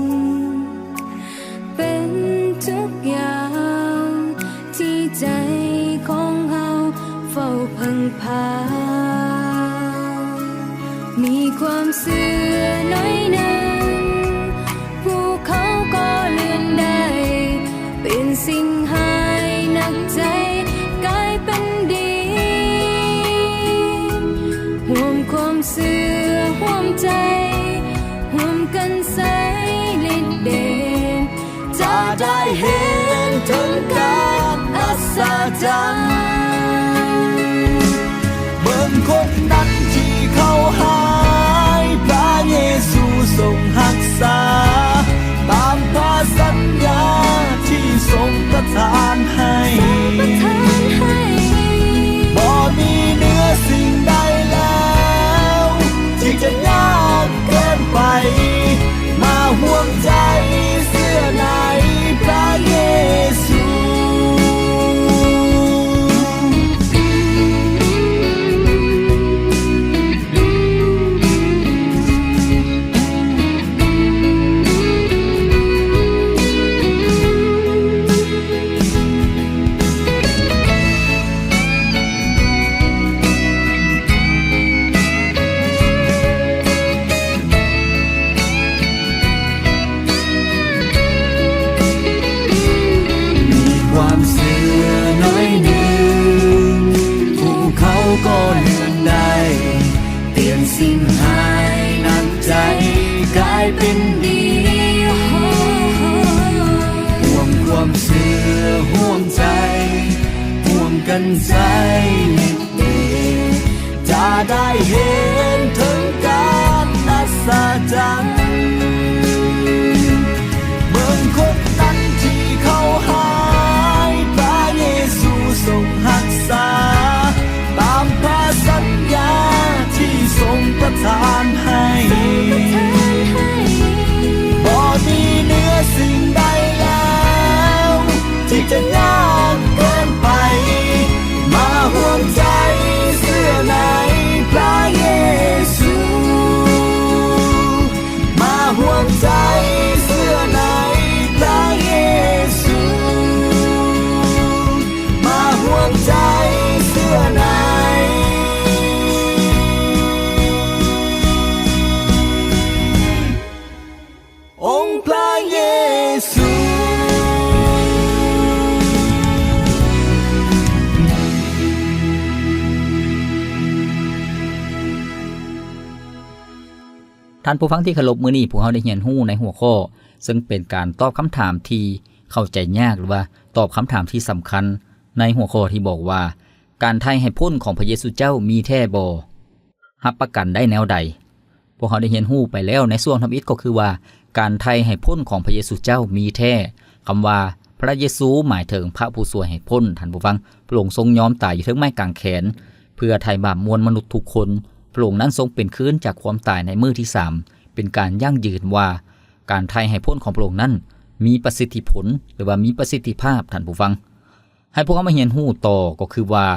ເປັນທຸກຢ່າງທີ່ໃຈຂອງເຮົາເຝົ້າເພິ່ງພາ. ມີຄວາມເຊື່ອໜ້ອຍໜຶ່ງ, ພວກເຂົາກໍເລື່ອນໄດ້, ເປັນສິ່ງຫາຍໜັກໃຈກາຍເປັນດີ. ຮ່ວມຄວາມເຊື່ອຮ່ວມໃຈ, ຮ່ວມກັນໃຊ້ລິດເດດ, ຈະໄດ້ເຫັນເຖິງການອັດສະຈັນ. ເບິ່ງຄົນນັ້ນທີ່ເຂົາຫາຍ, ພຣະເຢຊູຊົງຮັກສາ, ຕາມພຣະສັນຍາທີ່ຊົງປະທານໃຫ້. ບໍ່ມີເໜືອສິ່ງໃດແລ້ວ ທີ່ຈະຍາກເກີນໄປ, ມ ຈະໄດ້ເຫັນເຖິງການອັດສະຈັນ ເບິ່ງຄົນນັ້ນທີ່ເຂົາຫາຍ ພະເຢຊູຊົງຮັກສາ ຕາມພະສັນຍາທີ່ຊົງປະທານໃຫ້. ບໍ່ມີເໜືອສິ່ງໃດແລ້ວ ທີ່ຈະຍາກເກີນໄປ ມາຮ່ວມໃຈເຊື່ອໃນພະເຢຊູ ມາຮ່ວມໃຈເຊື່ອໃນພະເຢຊູ ມາຮ່ວມໃຈເຊື່ອໃນ ອົງພະເຢຊູ. ທ່ານຜູ້ຟັງທີ່ເຄົາລົບ, ມື້ນີ້ພວກເຮົາໄດ້ຮຽນຮູ້ໃນຫົວຂໍ້ ເຊິ່ງເປັນການຕອບຄຳຖາມທີ່ເຂົ້າໃຈຍາກ ຫຼືວ່າຕອບຄຳຖາມທີ່ສຳຄັນ ໃນຫົວຂໍ້ທີ່ບອກວ່າ ການໄຖ່ໃຫ້ພົ້ນຂອງພະເຢຊູເຈົ້າມີແທ້ບໍ່? ຮັບປະກັນໄດ້ແນວໃດ? ພວກເຮົາໄດ້ຮຽນຮູ້ໄປແລ້ວໃນຊ່ວງທຳອິດ ກໍຄືວ່າ ການໄຖ່ໃຫ້ພົ້ນຂອງພະເຢຊູເຈົ້າມີແທ້. ຄຳວ່າພະເຢຊູໝາຍເຖິງພະຜູ້ຊ່ວຍໃຫ້ພົ້ນ, ທ່ານຜູ້ຟັງ, ພະອົງຊົງຍອມຕາຍຢູ່ເທິງໄມ້ກາງແຂນ ເພື່ອໄຖ່ບາບມວນມະນຸດທຸກຄົນ. ພະອົງນັ້ນຊົງເປັນຄືນຈາກຄວາມຕາຍໃນມື້ທີສາມ, ເປັນການຢັ້ງຢືນວ່າ ການໄຖ່ໃຫ້ພົ້ນຂອງພະອົງນັ້ນມີປະສິດທິຜົນ ຫຼືວ່າມີປະສິດທິພາບ, ທ່ານຜູ້ຟັງ. ໃຫ້ພວກເຮົາມາຮຽນຮູ້ຕໍ່ ກໍຄືວ່າ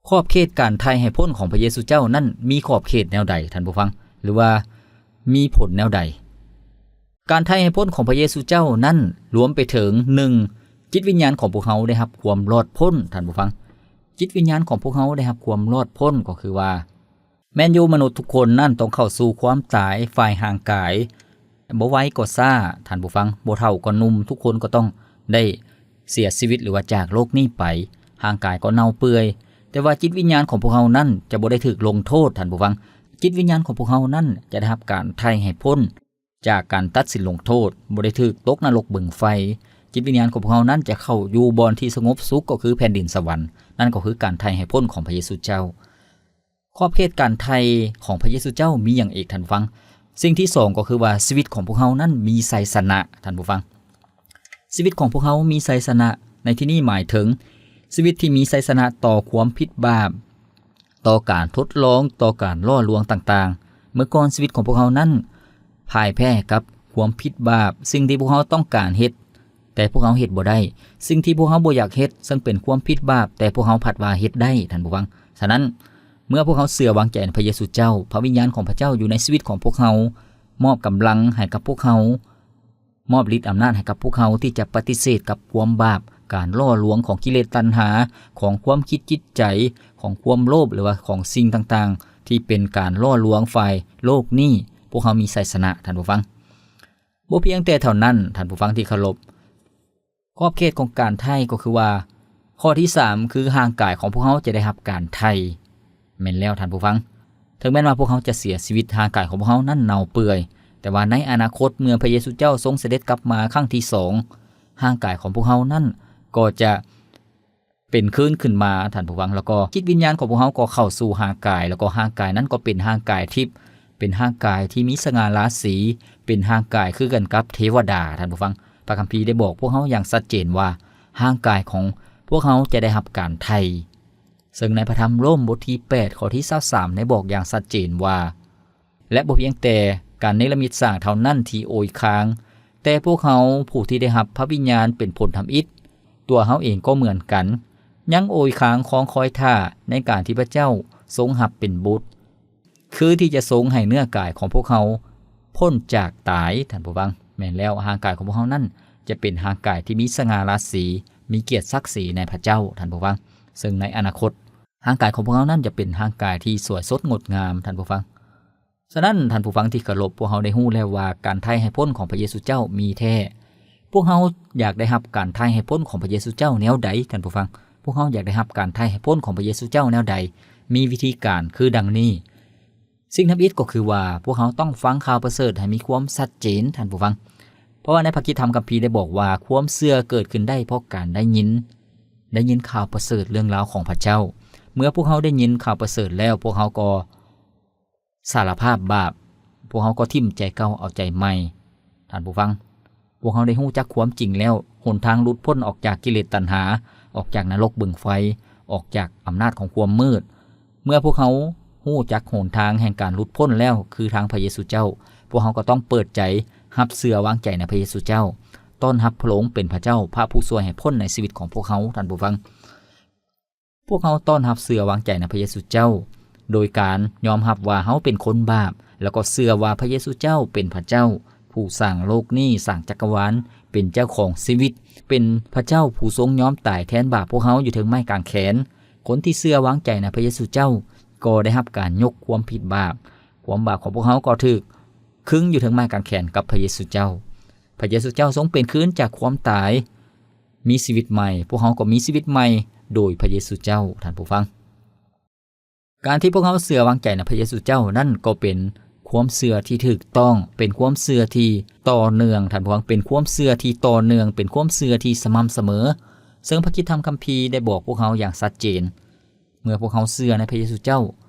ຂອບເຂດການໄຖ່ໃຫ້ພົ້ນຂອງພະເຢຊູເຈົ້ານັ້ນມີຂອບເຂດແນວໃດ, ທ່ານຜູ້ຟັງ, ຫຼືວ່າມີຜົນແນວໃດ? ການໄຖ່ໃຫ້ພົ້ນຂອງພະເຢຊູເຈົ້ານັ້ນລວມໄປເຖິງ ໜຶ່ງ ຈິດວິນຍານຂອງພວກເຮົາໄດ້ຮັບຄວາມລອດພົ້ນ, ທ່ານຜູ້ຟັງ. ຈິດວິນຍານຂອງພວກເຮົາໄດ້ຮັບຄວາມລອດພົ້ນ ກໍຄືວ່າ ແມ່ນຢູ່ ມະນຸດທຸກຄົນນັ້ນຕ້ອງເຂົ້າສູ່ຄວາມຕາຍຝ່າຍຮ່າງກາຍ, ບໍ່ໄວກໍຊ້າ, ທ່ານຜູ້ຟັງ, ບໍ່ເຖົ້າກໍໜຸ່ມ, ທຸກຄົນກໍຕ້ອງໄດ້ເສຍຊີວິດ ຫຼືວ່າຈາກໂລກນີ້ໄປ, ຮ່າງກາຍກໍເນົ່າເປື່ອຍ. ແຕ່ວ່າຈິດວິນຍານຂອງພວກເຮົານັ້ນຈະບໍ່ໄດ້ຖືກລົງໂທດ, ທ່ານຜູ້ຟັງ. ຈິດວິນຍານຂອງພວກເຮົານັ້ນຈະໄດ້ຮັບການໄຖ່ໃຫ້ພົ້ນຈາກການຕັດສິນລົງໂທດ, ບໍ່ໄດ້ຖືກຕົກນະລົກບຶງໄຟ. ຈິດວິນຍານຂອງພວກເຮົານັ້ນຈະເຂົ້າຢູ່ບ່ອນທີ່ສະຫງົບສຸກ, ກໍຄືແຜ່ນດິນສະຫວັນ. ນັ້ນກໍຄືການໄຖ່ໄຫ້ພົ້ນຂອງພະເຢຊູເຈົ້າ. ຂອບເຂດການໄຖ່ຂອງພະເຢຊູເຈົ້າມີຫຍັງອີກ, ທ່ານຜູ້ຟັງ? ສິ່ງທີສອງກໍຄືວ່າ ຊີວິດຂອງພວກເຮົານັ້ນມີໄຊຊະນະ, ທ່ານຜູ້ຟັງ. ຊີວິດຂອງພວກເຮົາມີໄຊຊະນະໃນທີ່ນີ້ໝາຍເຖິງ ຊີວິດທີ່ມີໄຊຊະນະຕໍ່ຄວາມຜິດບາບ, ຕໍ່ການທົດລອງ, ຕໍ່ການຫຼໍ່ລວງຕ່າງໆ. ເມື່ອກ່ອນຊີວິດຂອງພວກເຮົານັ້ນ ພ່າຍແພ້ກັບຄວາມຜິດບາບ, ສິ່ງທີ່ພວກເຮົາຕ້ອງການເຮັດ ແຕ່ພວກເຮົາເຮັດບໍ່ໄດ້, ສິ່ງທີ່ພວກເຮົາບໍ່ຢາກເຮັດ ເຊິ່ງເປັນຄວາມຜິດບາບ ແຕ່ພວກເຮົາພັດວ່າເຮັດໄດ້, ທ່ານຜູ້ຟັງ. ສະນັ້ນ ເມື່ອພວກເຮົາເຊື່ອວາງໃຈໃນພະເຢຊູເຈົ້າ, ພະວິນຍານຂອງພະເຈົ້າຢູ່ໃນຊີວິດຂອງພວກເຮົາ, ມອບກຳລັງໃຫ້ກັບພວກເຮົາ, ມອບລິດອຳນາດໃຫ້ກັບພວກເຮົາທີ່ຈະປະຕິເສດກັບຄວາມບາບ, ການຫຼໍ່ລວງຂອງກິເລດຕັນຫາ, ຂອງຄວາມຄິດຈິດໃຈ, ຂອງຄວາມໂລບ ຫຼືວ່າຂອງສິ່ງຕ່າງໆທີ່ເປັນການຫຼໍ່ລວງຝ່າຍໂລກນີ້, ພວກເຮົາມີໄຊຊະນະ, ທ່ານຜູ້ຟັງ. ບໍ່ພຽງແຕ່ເທົ່ານັ້ນ, ທ່ານຜູ້ຟັງທີ່ເຄົາລົບ, ຂອບເຂດຂອງການໄຖ່ກໍຄືວ່າ ຂໍ້ທີສາມ ຄືຮ່າງກາຍຂອງພວກເຮົາຈະໄດ້ຮັບການໄຖ່. ແມ່ນແລ້ວ, ທ່ານຜູ້ຟັງ, ເຖິງແມ່ນວ່າພວກເຮົາຈະເສຍຊີວິດ, ຮ່າງກາຍຂອງພວກເຮົານັ້ນເນົ່າເປື່ອຍ, ແຕ່ວ່າໃນອະນາຄົດ ເມື່ອພະເຢຊູເຈົ້າຊົງສະເດັດກັບມາຄັ້ງທີສອງ, ຮ່າງກາຍຂອງພວກເຮົານັ້ນກໍຈະ ເປັນຄືນຂຶ້ນມາ, ທ່ານຜູ້ຟັງ, ແລ້ວກໍຈິດວິນຍານຂອງພວກເຮົາກໍເຂົ້າສູ່ຮ່າງກາຍ, ແລ້ວກໍຮ່າງກາຍນັ້ນກໍເປັນຮ່າງກາຍທິບ, ເປັນຮ່າງກາຍທີ່ມີສະຫງ່າລາສີ, ເປັນຮ່າງກາຍຄືກັນກັບເທວະດາ, ທ່ານຜູ້ຟັງ. ພະຄຳພີໄດ້ບອກພວກເຮົາຢ່າງຊັດເຈນວ່າ ຮ່າງກາຍຂອງພວກເຮົາຈະໄດ້ຮັບການໄຖ່. ເຊິ່ງໃນພະທຳໂລມບົດທີແປດ ຂໍ້ທີຊາວສາມ ໄດ້ບອກຢ່າງຊັດເຈນວ່າ ແລະ ບໍ່ພຽງແຕ່ການເນລະມິດສ້າງເທົ່ານັ້ນທີ່ໂອຍຄາງ, ແຕ່ພວກເຮົາຜູ້ທີ່ໄດ້ຮັບພະວິນຍານເປັນຜົນທຳອິດ, ຕົວເຮົາເອງກໍເໝືອນກັນ, ຍັງໂອຍຄາງຄອງຄອຍທ່າໃນການທີ່ພະເຈົ້າຊົງຮັບເປັນບຸດ, ຄືທີ່ຈະຊົງໃຫ້ເນື້ອກາຍຂອງພວກເຮົາພົ້ນຈາກຕາຍ, ທ່ານຜູ້ຟັງ. ແມ່ນແລ້ວ, ຮ່າງກາຍຂອງພວກເຮົານັ້ນຈະເປັນຮ່າງກາຍທີ່ມີສະຫງ່າລາສີ, ມີກຽດສັກສີໃນພະເຈົ້າ, ທ່ານຜູ້ຟັງ. ເຊິ່ງໃນອະນາຄົດ, ຮ່າງກາຍຂອງພວກເຮົານັ້ນຈະເປັນຮ່າງກາຍທີ່ສວຍສົດງົດງາມ, ທ່ານຜູ້ຟັງ. ສະນັ້ນ, ທ່ານຜູ້ຟັງທີ່ເຄົາລົບ, ພວກເຮົາໄດ້ຮູ້ແລ້ວວ່າການໄຖ່ໃຫ້ພົ້ນຂອງພະເຢຊູເຈົ້າມີແທ້. ພວກເຮົາຢາກໄດ້ຮັບການໄຖ່ໃຫ້ພົ້ນຂອງພະເຢຊູເຈົ້າແນວໃດ, ທ່ານຜູ້ຟັງ? ພວກເຮົາຢາກໄດ້ຮັບການໄຖ່ໃຫ້ພົ້ນຂອງພະເຢຊູເຈົ້າແນວໃດ? ມີວິທີການຄືດັ່ງນີ້. ສິ່ງທຳອິດກໍຄືວ່າ ພວກເຮົາຕ້ອງຟັງຂ່າວປະເສີດໃຫ້ມີຄວາມຊັດເຈນ, ທ່ານຜູ້ຟັງ. ເພາະວ່າໃນພະຄຣິສຕະທຳຄຳພີໄດ້ບອກວ່າ ຄວາມເຊື່ອເກີດຂຶ້ນໄດ້ເພາະການໄດ້ຍິນ. ໄດ້ຍິນຂ່າວປະເສີດເລື່ອງລາວຂອງພະເຈົ້າ. ເມື່ອພວກເຮົາໄດ້ຍິນຂ່າວປະເສີດແລ້ວ, ພວກເຮົາກໍສາລະພາບບາບ, ພວກເຮົາກໍຖິ້ມໃຈເກົ່າເອົາໃຈໃໝ່. ທ່ານຜູ້ຟັງ, ພວກເຮົາໄດ້ຮູ້ຈັກຄວາມຈິງແລ້ວ, ຫົນທາງຫຼຸດພົ້ນອອກຈາກກິເລດຕັນຫາ, ອອກຈາກນະລົກບຶງໄຟ, ອອກຈາກອຳນາດຂອງຄວາມມືດ. ເມື່ອພວກເຮົາຮູ້ຈັກຫົນທາງແຫ່ງການຫຼຸດພົ້ນແລ້ວ, ຄືທາງພະເຢຊູເຈົ້າ, ພວກເຮົາກໍຕ້ອງເປີດໃຈຮັບເຊື່ອວາງໃຈໃນພະເຢຊູເຈົ້າ, ຕ້ອນຮັບພະອົງເປັນພະເຈົ້າ, ພະຜູ້ຊ່ວຍໃຫ້ພົ້ນໃນຊີວິດຂອງພວກເຮົາ. ທ່ານຜູ້ຟັງ, ພວກເຮົາຕ້ອນຮັບເຊື່ອວາງໃຈໃນພະເຢຊູເຈົ້າ ໂດຍການຍອມຮັບວ່າເຮົາເປັນຄົນບາບ, ແລ້ວກໍເຊື່ອວ່າພະເຢຊູເຈົ້າເປັນພະເຈົ້າ ຜູ້ສ້າງໂລກນີ້, ສ້າງຈັກກະວານ, ເປັນເຈົ້າຂອງຊີວິດ, ເປັນພະເຈົ້າຜູ້ຊົງຍອມຕາຍແທນບາບພວກເຮົາຢູ່ເທິງໄມ້ກາງແຂນ. ຄົນທີ່ເຊື່ອວາງໃຈໃນພະເຢຊູເຈົ້າກໍໄດ້ຮັບການຍົກຄວາມຜິດບາບ. ຄວາມບາບຂອງພວກເຮົາກໍຖືກຄຶງຢູ່ເທິງໄມ້ກາງແຂນກັບພະເຢຊູເຈົ້າ. ພະເຢຊູເຈົ້າຊົງເປັນຄືນຈາກຄວາມຕາຍ, ມີຊີວິດໃໝ່, ພວກເຮົາກໍມີຊີວິດໃໝ່ໂດຍພະເຢຊູເຈົ້າ. ທ່ານຜູ້ຟັງ, ການທີ່ພວກເຮົາເຊື່ອວາງໃຈໃນພະເຢຊູເຈົ້ານັ້ນກໍເປັນຄວາມເຊື່ອທີ່ຖືກຕ້ອງ, ເປັນຄວາມເຊື່ອທີ່ຕໍ່ເນື່ອງ. ທ່ານຜູ້ຟັງ, ເປັນຄວາມເຊື່ອທີ່ຕໍ່ເນື່ອງ, ເປັນຄວາມເຊື່ອທີ່ສະໝ່ຳສະເໝີ. ເຊິ່ງພະຄຣິສຕະທຳຄຳພີໄດ້ບອກພວກເຮົາຢ່າງຊັດເຈນ, ເມື່ອພວກເຮົາເຊື່ອໃນພະເຢຊູເຈົ້າ,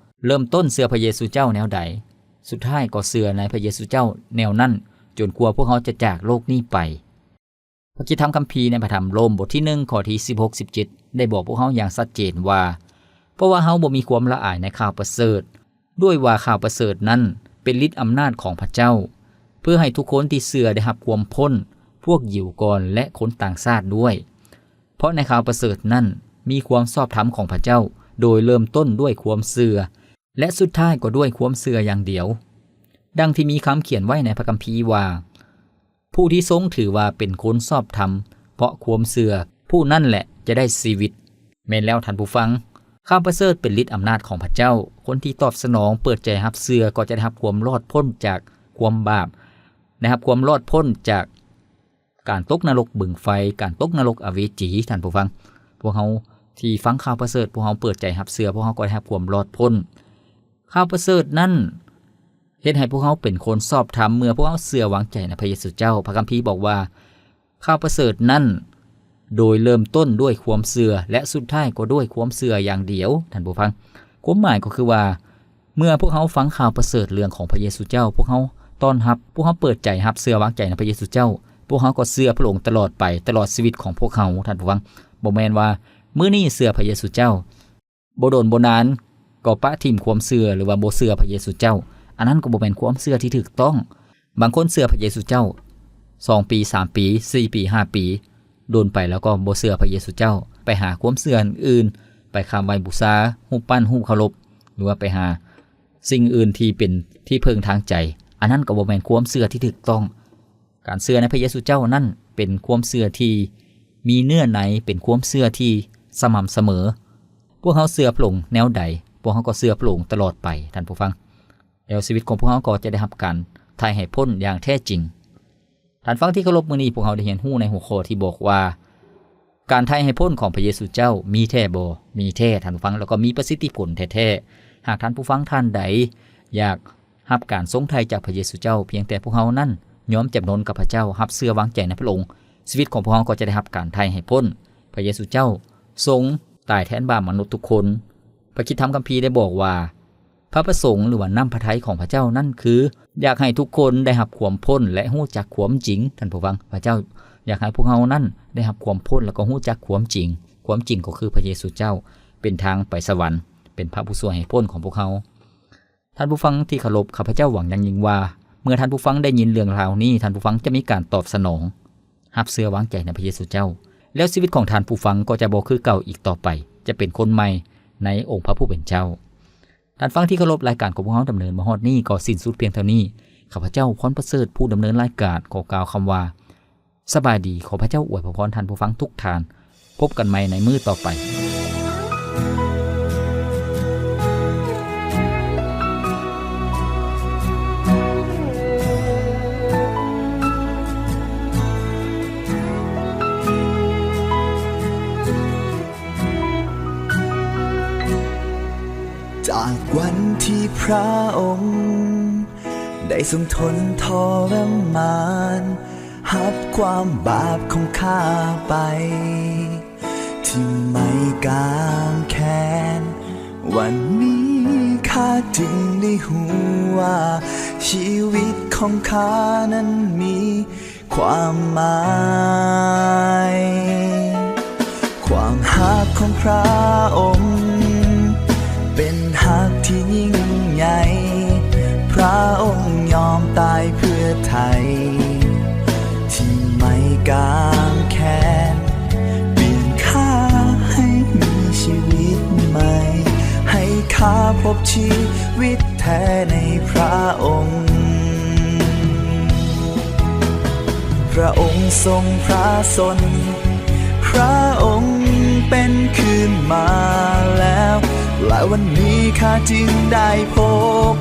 ເລີ່ມຕົ້ນເຊື່ອພະເຢຊູເຈົ້າແນວໃດ, ສຸດທ້າຍກໍເຊື່ອໃນພະເຢຊູເຈົ້າແນວນັ້ນ, ຈົນກວ່າພວກເຮົາຈະຈາກໂລກນີ້ໄປ. ພະຄຣິສຕະທຳຄຳພີໃນພະທຳໂລມ ບົດທີໜຶ່ງ ຂໍ້ທີສິບຫົກ ສິບເຈັດ ໄດ້ບອກພວກເຮົາຢ່າງຊັດເຈນວ່າ, ເພາະວ່າເຮົາບໍ່ມີຄວາມລະອາຍໃນຂ່າວປະເສີດ, ດ້ວຍວ່າຂ່າວປະເສີດນັ້ນເປັນລິດອຳນາດຂອງພະເຈົ້າ, ເພື່ອໃຫ້ທຸກຄົນທີ່ເຊື່ອໄດ້ຮັບຄວາມພົ້ນ, ພວກຢິວກ່ອນ ແລະ ຄົນຕ່າງຊາດດ້ວຍ. ເພາະໃນຂ່າວປະເສີດນັ້ນມີຄວາມຊອບທຳຂອງພະເຈົ້າ, ໂດຍເລີ່ມຕົ້ນດ້ວຍຄວາມເຊື່ອ ແລະ ສຸດທ້າຍກໍດ້ວຍຄວາມເຊື່ອຢ່າງດຽວ. ດັ່ງທີ່ມີຄຳຂຽນໄວ້ໃນພະຄຳພີວ່າ, ຜູ້ທີ່ຊົງຖືວ່າເປັນຄົນຊອບທຳເພາະຄວາມເຊື່ອ, ຜູ້ນັ້ນແຫຼະຈະໄດ້ຊີວິດ. ແມ່ນແລ້ວທ່ານຜູ້ຟັງ, ຂ່າວປະເສີດເປັນລິດອຳນາດຂອງພະເຈົ້າ. ຄົນທີ່ຕອບສະໜອງ, ເປີດໃຈຮັບເຊື່ອ ກໍຈະໄດ້ຮັບຄວາມລອດພົ້ນຈາກຄວາມບາບ, ໄດ້ຮັບຄວາມລອດພົ້ນຈາກການຕົກນະລົກບຶງໄຟ, ການຕົກນະລົກອະເວຈີ. ທ່ານຜູ້ຟັງ, ພວກເຮົາທີ່ຟັງຂ່າວປະເສີດ, ພວກເຮົາເປີດໃຈຮັບເຊື່ອ, ພວກເຮົາກໍໄດ້ຮັບຄວາມລອດພົ້ນ. ຂ່າວປະເສີດນັ້ນ ເຮັດໃຫ້ພວກເຮົາເປັນຄົນຊອບທຳເມື່ອພວກເຮົາເຊື່ອວາງໃຈໃນພະເຢຊູເຈົ້າ. ພະຄຳພີບອກວ່າ, ຂ່າວປະເສີດນັ້ນໂດຍເລີ່ມຕົ້ນດ້ວຍຄວາມເຊື່ອ ແລະ ສຸດທ້າຍກໍດ້ວຍຄວາມເຊື່ອຢ່າງດຽວ. ທ່ານຜູ້ຟັງ, ຄວາມໝາຍກໍຄືວ່າ ເມື່ອພວກເຮົາຟັງຂ່າວປະເສີດເລື່ອງຂອງພະເຢຊູເຈົ້າ, ພວກເຮົາຕ້ອນຮັບ, ພວກເຮົາເປີດໃຈຮັບເຊື່ອວາງໃຈໃນພະເຢຊູເຈົ້າ, ພວກເຮົາກໍເຊື່ອພະອົງຕະຫຼອດໄປ, ຕະຫຼອດຊີວິດຂອງພວກເຮົາ. ທ່ານຜູ້ຟັງ, ບໍ່ແມ່ນວ່າມື້ນີ້ເຊື່ອພະເຢຊູເຈົ້າ, ບໍ່ດົນບໍ່ນານກໍປະຖິ້ມຄວາມເຊື່ອ ຫຼືວ່າບໍ່ເຊື່ອພະເຢຊູເຈົ້າ. ອັນນັ້ນກໍບໍ່ແມ່ນຄວາມເຊື່ອທີ່ຖືກຕ້ອງ. ບາງຄົນເຊື່ອພະເຢຊູເຈົ້າສອງປີ, ສາມປີ, ສີ່ປີ, ຫ້າປີ, ດົນໄປແລ້ວກໍບໍ່ເຊື່ອພະເຢຊູເຈົ້າ, ໄປຫາຄວາມເຊື່ອອື່ນ, ໄປຄາບໄຫວ້ບູຊາຮູບປັ້ນ, ຮູບເຄົາລົບ, ຫຼືວ່າໄປຫາສິ່ງອື່ນທີ່ເປັນທີ່ເພິ່ງທາງໃຈ. ອັນນັ້ນກໍບໍ່ແມ່ນຄວາມເຊື່ອທີ່ຖືກຕ້ອງ. ການເຊື່ອໃນພະເຢຊູເຈົ້ານັ້ນເປັນຄວາມເຊື່ອທີ່ມີເນື້ອໃນ, ເປັນຄວາມເຊື່ອທີ່ສະໝ່ຳສະເໝີ. ພວກເຮົາເຊື່ອພະອົງແນວໃດ, ພວກເຮົາກໍເຊື່ອພະອົງຕະຫຼອດໄປ, ທ່ານຜູ້ຟັງ. ແລ້ວຊີວິດຂອງພວກເຮົາກໍຈະໄດ້ຮັບການໄຖ່ໃຫ້ພົ້ນຢ່າງແທ້ຈິງ. ທ່ານຟັງທີ່ເຄົາລົບ, ມື້ນີ້ພວກເຮົາໄດ້ຮຽນຮູ້ໃນຫົວຂໍ້ທີ່ບອກວ່າ, ການໄຖ່ໃຫ້ພົ້ນຂອງພະເຢຊູເຈົ້າມີແທ້ບໍ່? ມີແທ້, ທ່ານຟັງ, ແລ້ວກໍມີປະສິດທິຜົນແທ້ໆ. ຫາກທ່ານຜູ້ຟັງທ່ານໃດຢາກ ຮັບການຊົງໄຖ່ຈາກພະເຢຊູເຈົ້າ, ພຽງແຕ່ພວກເຮົານັ້ນຍອມຈຳນົນກັບພະເຈົ້າ, ຮັບເຊື່ອວາງໃຈໃນພະອົງ, ຊີວິດຂອງພວກເຮົາກໍຈະໄດ້ຮັບການໄຖ່ໃຫ້ພົ້ນ. ພະເຢຊູເຈົ້າຊົງຕາຍແທນບາບມະນຸດທຸກຄົນ. ພະຄຣິສຕະທຳຄຳພີໄດ້ບອກວ່າ, ພະປະສົງ ຫຼືວ່ານ້ຳພະໄທຂອງພະເຈົ້ານັ້ນຄື ຢາກໃຫ້ທຸກຄົນໄດ້ຮັບຄວາມພົ້ນ ແລະ ຮູ້ຈັກຄວາມຈິງ. ທ່ານຜູ້ຟັງ, ພະເຈົ້າຢາກໃຫ້ພວກເຮົານັ້ນໄດ້ຮັບຄວາມພົ້ນ ແລ້ວກໍຮູ້ຈັກຄວາມຈິງ. ຄວາມຈິງກໍຄືພະເຢຊູເຈົ້າເປັນທາງໄປສະຫວັນ, ເປັນພະຜູ້ຊ່ວຍໃຫ້ພົ້ນຂອງພວກເຮົາ. ທ່ານຜູ້ຟັງທີ່ເຄົາລົບ, ຂ້າພະເຈົ້າຫວັງຢ່າງຍິ່ງວ່າ ເມື່ອທ່ານຜູ້ຟັງໄດ້ຍິນເລື່ອງລາວນີ້, ທ່ານຜູ້ຟັງຈະມີການຕອບສະໜອງ, ຮັບເຊື່ອວາງໃຈໃນພະເຢຊູເຈົ້າ, ແລ້ວຊີວິດຂອງທ່ານຜູ້ຟັງກໍຈະບໍ່ຄືເກົ່າອີກຕໍ່ໄປ, ຈະເປັນຄົນໃໝ່ໃນອົງພະຜູ້ເປັນເຈົ້າ. ທ່ານຟັງທີ່ເຄົາລົບ, ລາຍການຂອງພວກເຮົາດຳເນີນມາຮອດນີ້ກໍສິ້ນສຸດພຽງເທົ່ານີ້. ຂ້າພະເຈົ້າ ພອນປະເສີດ, ຜູ້ດຳເນີນລາຍການ, ຂໍກ່າວຄຳວ່າ ສະບາຍດີ, ຂໍພະເຈົ້າອວຍພະພອນທ່ານຜູ້ຟັງທຸກທ່ານ. ພົບກັນໃໝ່ໃນມື້ຕໍ່ໄປ. ຈາກວັນທີ່ພຣະອົງ ໄດ້ຊົງທົນທໍລະມານ ຮັບຄວາມບາບຂອງຂ້າໄປ ທີ່ໄມ້ກາງແຂນ ວັນນີ້ຂ້າຈຶ່ງໄດ້ຮູ້ວ່າ ຊີວິດຂອງຂ້ານັ້ນມີຄວາມໝາຍ. ຄວາມຮັກຂອງພຣະອົງ ເປັນຮັກທີ່ຍິ່ງໃຫຍ່, ພຣະອົງຍອມຕາຍເພື່ອໄຖ່ ທີ່ໄມ້ກາງແຂນ ປ່ຽນຂ້າໃຫ້ມີຊີວິດໃໝ່, ໃຫ້ຂ້າພົບຊີວິດແທ້ໃນພຣະອົງ. ພຣະອົງຊົງພຣະຊົນ, ພຣະອົງເປັນຄືນມາແລ້ວ, ແລະ ວັນນີ້ຂ້າຈຶ່ງໄດ້ພົບ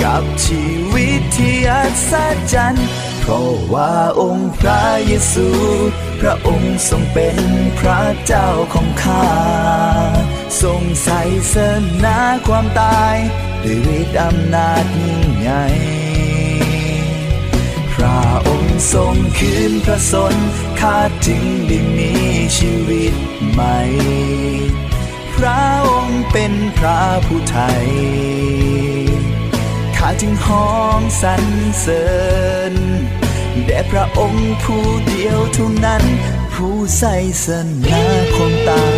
ກັບຊີວິດທີ່ອັດສະຈັນ, ເພາະວ່າອົງພຣະເຢຊູ ພຣະອົງຊົງເປັນພຣະເຈົ້າຂອງຂ້າ, ຊົງໄຊຊະນະຄວາມຕາຍ ດ້ວຍລິດອຳນາດຍິ່ງໃຫຍ່. ພຣະອົງຊົງຄືນພຣະຊົນ, ຂ້າຈຶ່ງໄດ້ມີຊີວິດໃໝ່. ພຣະອົງເປັນພຣະຜູ້ໄຖ່, ຂ້າຈຶ່ງຮ້ອງສັນເສີນ ແດ່ພຣະອົງຜູ້ດຽວເທົ່ານັ້ນ ຜູ້ໄຊຊະນະຄວາມຕາຍ.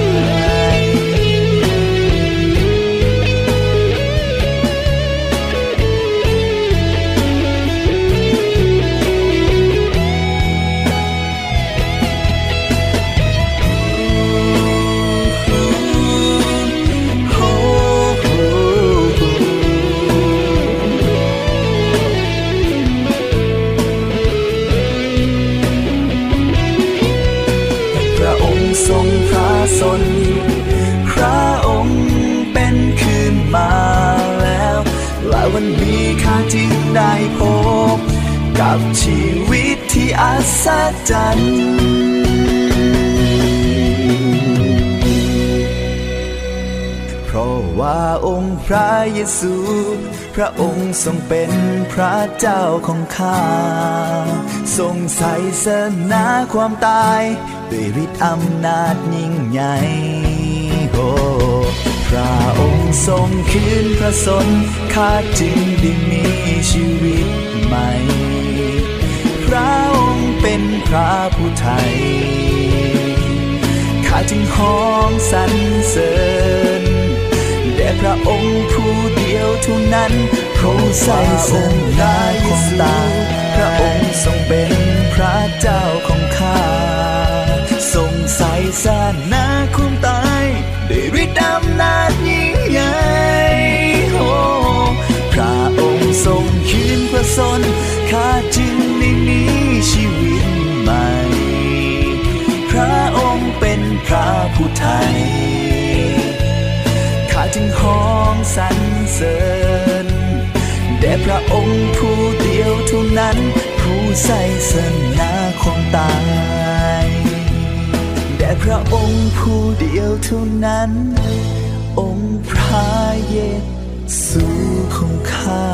ພຣະອົງຊົງພຣະຊົນ, ພຣະອົງເປັນຄືນມາແລ້ວ, ແລະ ວັນນີ້ຂ້າຈຶ່ງໄດ້ພົບກັບຊີວິດ ທີ່ອັດສະຈັນ, ເພາະວ່າອົງພຣະເຢຊູ ພຣະອົງຊົງເປັນພຣະເຈົ້າຂອງຂ້າ, ຊົງໄຊຊະນະຄວາມຕາຍ ດ້ວຍລິດອຳນາດຍິ່ງໃຫຍ່. ໂອ້ ພຣະອົງຊົງຄືນພຣະຊົນ, ຂ້າຈຶ່ງໄດ້ມີຊີວິດໃໝ່. ພຣະອົງເປັນພຣະຜູ້ໄຖ່, ຂ້າຈຶ່ງຮ້ອງສັນເສີນ ແດ່ພຣະອົງຜູ້ດຽວເທົ່ານັ້ນ, ຜູ້ໄຊຊະນະຄວາມຕາຍ. ພຣະອົງຊົງເປັນພຣະເຈົ້າຂອງຂ້າ, ຊົງໄຊຊະນະຄວາມຕາຍ ດ້ວຍລິດອຳນາດຍິ່ງໃຫຍ່. ໂອ້ ພຣະອົງຊົງຄືນພຣະຊົນ, ຂ້າຈຶ່ງໄດ້ມີຊີວິດໃໝ່. ພຣະອົງເປັນພຣະຜູ້ໄຖ່, ຂ້າຈຶ່ງຮ້ອງສັນເສີນ ແດ່ພຣະອົງຜູ້ດຽວເທົ່ານັ້ນ, ຜູ້ໄຊຊະນະຄວາມຕາຍ. ແດ່ພຣະອົງຜູ້ດຽວເທົ່ານັ້ນ, ອົງພຣະເຢຊູຂອງຂ້າ.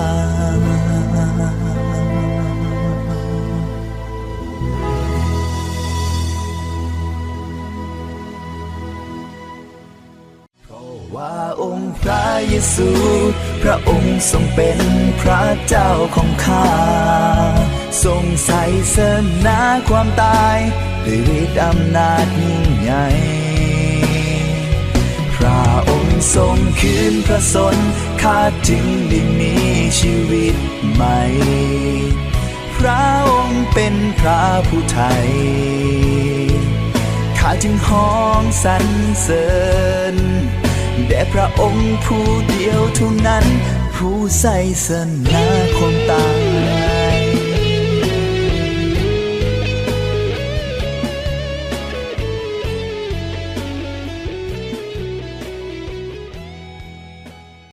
ເພາະວ່າອົງພຣະເຢຊູ ພຣະອົງຊົງເປັນພຣະເຈົ້າຂອງຂ້າ, ຊົງໄຊຊະນະຄວາມຕາຍ ດ້ວຍລິດອຳນາດຍິ່ງໃຫຍ່. ພຣະອົງຊົງຄືນພຣະຊົນ, ຂ້າຈຶ່ງໄດ້ມີຊີວິດໃໝ່. ພຣະອົງເປັນພຣະຜູ້ໄຖ່, ຂ້າຈຶ່ງຮ້ອງສັນເສີນ ແດ່ພຣະອົງຜູ້ດຽວເທົ່ານັ້ນ, ຜູ້ໄຊຊະນະຄວາມຕາ